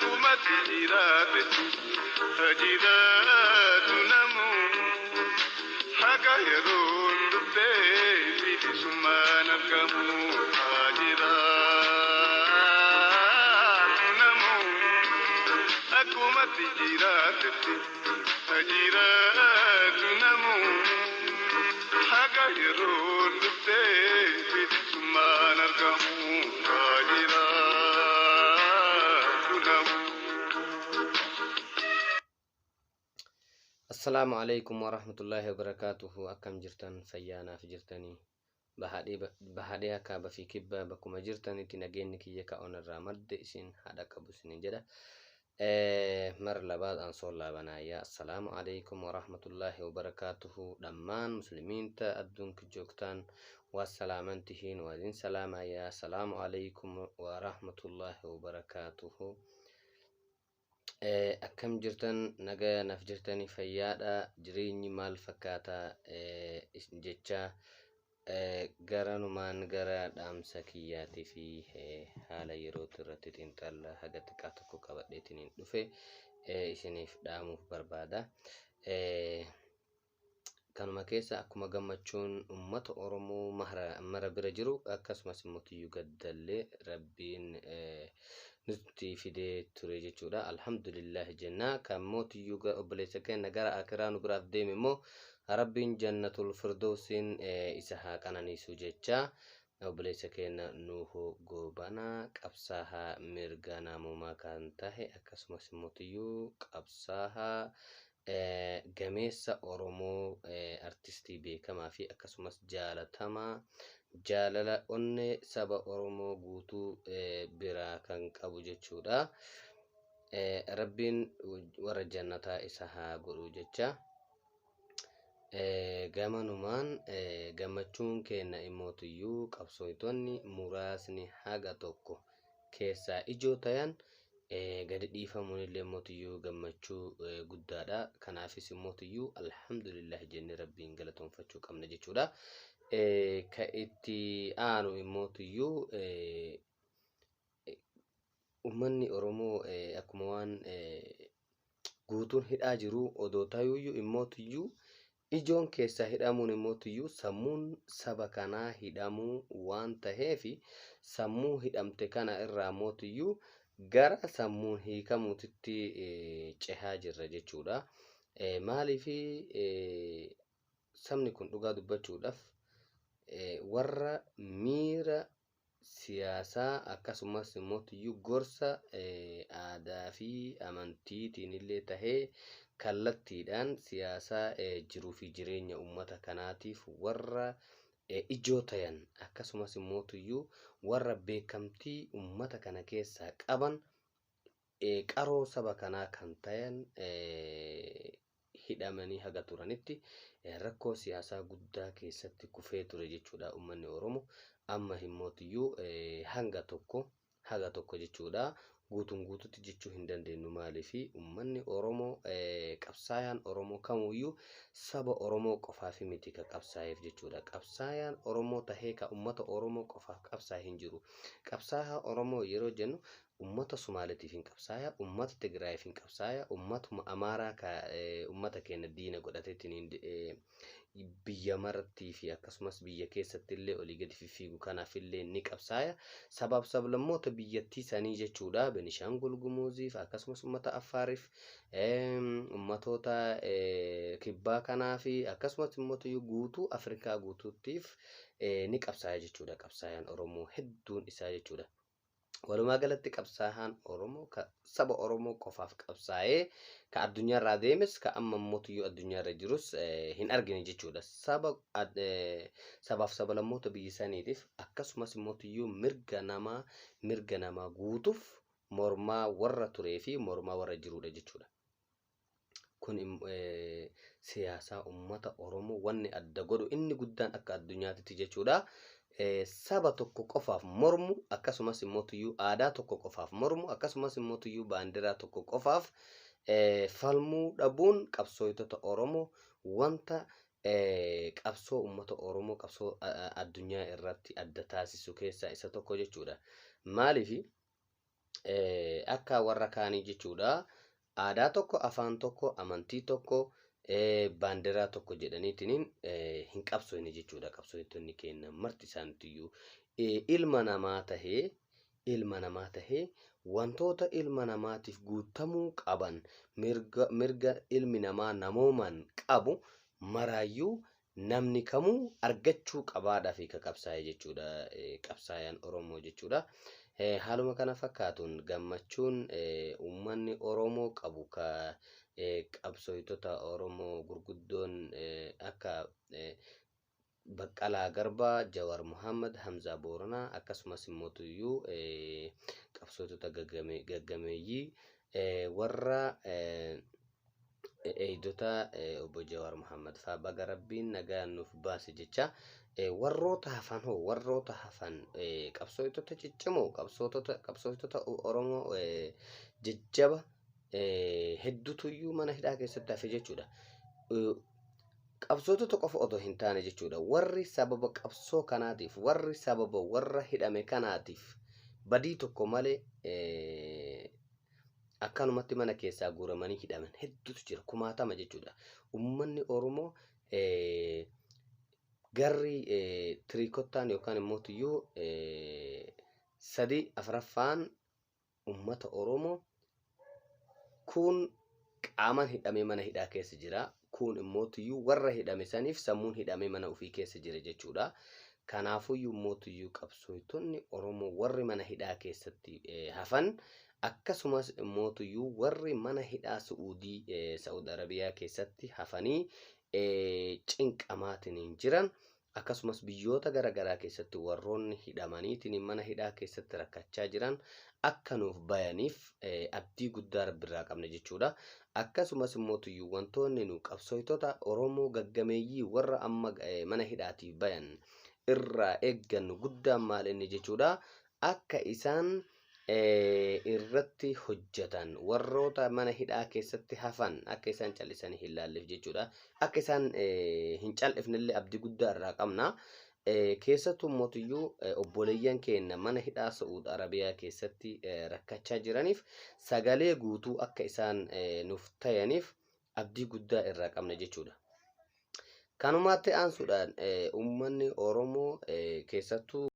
Akkumatti jiraatetti jiraatu namuu haga yeroon dhuftee bilisummaan argamu haa jiraatu namuu akkumatti jiraatetti jiraatu namuu haga yeroon dhuftee bilisummaan argamu haa jiraatu namuu. Assalaamu alaikum warahmatullaahi wabarakaatuhu. Akkam jirtan? Fayyaanaaf jirtanii? Bahadhee kaaba fi kibba bakkuma jirtanitti nageenyi kiyya ka onarraa madde isin haadha qabu isinin jedha. Mar labaad aan soo laabanaya. Assalaamu calaykum waraxmatullaahi wabarakaatuhu. Dhammaan muslimiinta adduunka joogtaan waa salaaman tihiin, waa idin salaamaya. Assalaamu calaykum waraxmatullaahi wabarakaatuhu. Akkam jirtan? Nagaa naaf jirtanii? Fayyaadha? Jireenyi maal fakkaata jecha garanumaan gara dhaamsa kiyyaatii fi haala yerootti irratti xiinxalla haga xiqqaa tokko qabadheetiin dhufe isiniif dhaamuuf barbaada. Kanuma keessa akkuma gammachuun uummata Oromoo mara bira jiru, akkasumas immoo tiyyuu gaddallee Rabbiin nutti fidee ture jechuudha. Alhamdulillah jenna. Kan mootiyyuu obboleessa keenya gara akiraa nu biraaf deeme immoo Rabbiin jannatul firdowsiin isa haa qananiisu jecha. Obboleessa keenya Nuuhoo Goobanaa, qabsaahaa mirga namoomaa kan tahe, akkasumas immoo tiyyuu qabsaahaa gameessa Oromoo, artistii beekamaa fi akkasumas jaalatamaa, jaalala onnee saba Oromoo guutuu biraa kan qabu jechuudha. Rabbiin warra jannataa isa haa godhu jecha. Gamanumaan gammachuun keenya immootiyyuu qabsooytonni muraasni haga tokko keessaa ijoo tayan gadi dhiifamuun illee mootiyyuu gammachuu guddaadha. Kanaafis immootiyyuu alhamdulillah jennee Rabbiin galatoonfachuu qabna jechuudha. Ka itti aanu immootiyyuu uummanni Oromoo akkuma waan guutuun hidhaa jiru odoo tayuyyuu, immootiyyuu ijoon keessaa hidhamuun immootiyyuu sammuun saba kanaa hidhamuu waan taheefi, sammuu hidhamte kana irraa mootiyyuu gara sammuun hiikamuutitti cehaa jirra jechuudha. Maaliifi sabni kun dhugaa dubbachuudhaaf warra miira siyaasaa akkasumas immoo gorsa aadaa fi amantiitiin illee tahee kallattiidhaan siyaasaa jiruu fi jireenya uummata kanaatiif warra ijoo tayan, akkasumas immoo warra beekamtii uummata kana keessaa qaban, qaroo saba kanaa kan tayan hidhamanii haga turanitti rakkoo siyaasaa guddaa keessatti kufee ture jechuudha uummanni Oromoo. Amma immootiyyuu hanga tokko, haga tokko jechuudha. Guutuun guututti jechuu hin dandeenyu, maaliifi uummanni Oromoo, qabsaayaan Oromoo kamuyyuu saba Oromoo qofaaf miti ka qabsaa'eef jechuudha. Qabsaayaan Oromoo tahee ka uummata Oromoo qofaaf qabsaa'e hin jiru. Qabsaayaa Oromoo yeroo jennu uummata Somaaliitiif hin qabsaaya, uummata Tigraayiif hin qabsaaya, uummatuma Amaaraa ka uummata keenya diina godhateetiin biyya marattii fi akkasumas biyya keessatti illee olii gadi fiffiigu kanaaf illee ni qabsaaya. Sabaaf sablammoota biyyattii sanii jechuudha. Benishaangul Gumuuziif, akkasumas uummata Affaariif, uummatoota kibbaa kanaa fi akkasumas immoo guutuu Afrikaa guutuuttiif ni qabsaaya jechuudha. Qabsaayaan Oromoo hedduun isaa jechuudha. Walumaa galatti qabsaa'aan Oromoo ka saba Oromoo qofaaf qabsaa'ee ka addunyaarraa deemes, ka amma immoo addunyaarra jirus hin argine jechuudha. Saba sabaaf sablammoota biyya saniitiif, akkasumas immoo mirga namaa guutuuf mormaa warra turee fi mormaa warra jirudha jechuudha. Kun siyaasaa uummata Oromoo wanni adda godhu inni guddaan akka addunyaatitti jechuudha. Saba tokko qofaaf mormu, akkasumas immoo aadaa tokko qofaaf mormu, akkasumas immoo baandiraa tokko qofaaf falmuu dhabuun qabsooytota Oromoo wanta qabsoo uummata Oromoo qabsoo addunyaa irratti adda taasisu keessaa isa tokko jechuudha. Maaliifi Akka warra kaanii jechuudha. Aadaa tokko, afaan tokko, amantii tokko, baandiraa tokko jedhaniitiin hin qabsoofne jechuudha. Qabsooftonni keenya marti isaaniiyyuu ilma namaa tahee, ilma namaa tahee wantoota ilma namaatiif guutamuu qaban, mirga ilmi namaa namoomaan qabu maraayyuu namni kamuu argachuu qabaadhaa fi ka qabsaa'e jechuudha. Qabsaayaan Oromoo jechuudha. Haaluma kana fakkaatuun gammachuun uummanni Oromoo qabu ka qabsooytota Oromoo gurguddoon akka Baqqalaa Garbaa, Jawar Muhammad, Hamzaa Booranaa akkasumas immoo tuyyuu qabsooytota gaggameeyyii warra eegdota obbo Jawaar Muhammad faa baga Rabbiin nagaan nuuf baase jecha, warroota hafan hoo, warroota hafan qabsooytota ciccimoo, qabsooytota Oromoo jajjaba hedduutuyyuu mana hidhaa keessatti hafe jechuudha. Qabsootota qofa otoo hin taane jechuudha. Warri sababa qabsoo kanaatiif, warri sababa warra hidhame kanaatiif badii tokko malee akkanumatti mana keessaa guuramanii hidhaman hedduutu jira. Kumaatama jechuudha. Uummanni Oromoo garri tiriikottaan yookaan immoo tuyyuu 3/4 uummata Oromoo kun qaamaan hidhamee mana hidhaa keessa jira. Kun immoo tuyyuu warra hidhame saniif sammuun hidhamee mana ofii keessa jira jechuudha. Kanaafuyyuu immoo tuyyuu qabsooytonni Oromoo warri mana hidhaa keessatti hafan, akkasumas immoo tuyyuu warri mana hidhaa Su'uudii, Sa'ud Arabiyaa keessatti hafanii cinqamaatiin jiran, akkasumas biyyoota garaagaraa keessatti warroonni hidhamaniitiin mana hidhaa keessatti rakkachaa jiran akka nuuf bayaniif abdii guddaa Rabbirraa qabna jechuudha. Akkasumas immoo tuyyuu wantoonni nu qabsooytota Oromoo gaggameeyyii warra amma mana hidhaatiif bayan irraa eeggannu guddaan maal inni jechuudha. Akka isaan irratti hojjetan, warroota mana hidhaa keessatti hafan akka isaan callisanii hin laalleef jechuudha. Akka isaan hin cal'ifnellee abdii guddaa irraa qabna. Keessattuu mootiyyuu obboleeyyan keenya mana hidhaa Sa'uud Arabiyaa keessatti rakkachaa jiraniif sagalee guutuu akka isaan nuuf tayaniif abdii guddaa irraa qabna jechuudha. Kanumaatti aansuudhaan uummanni Oromoo keessattuu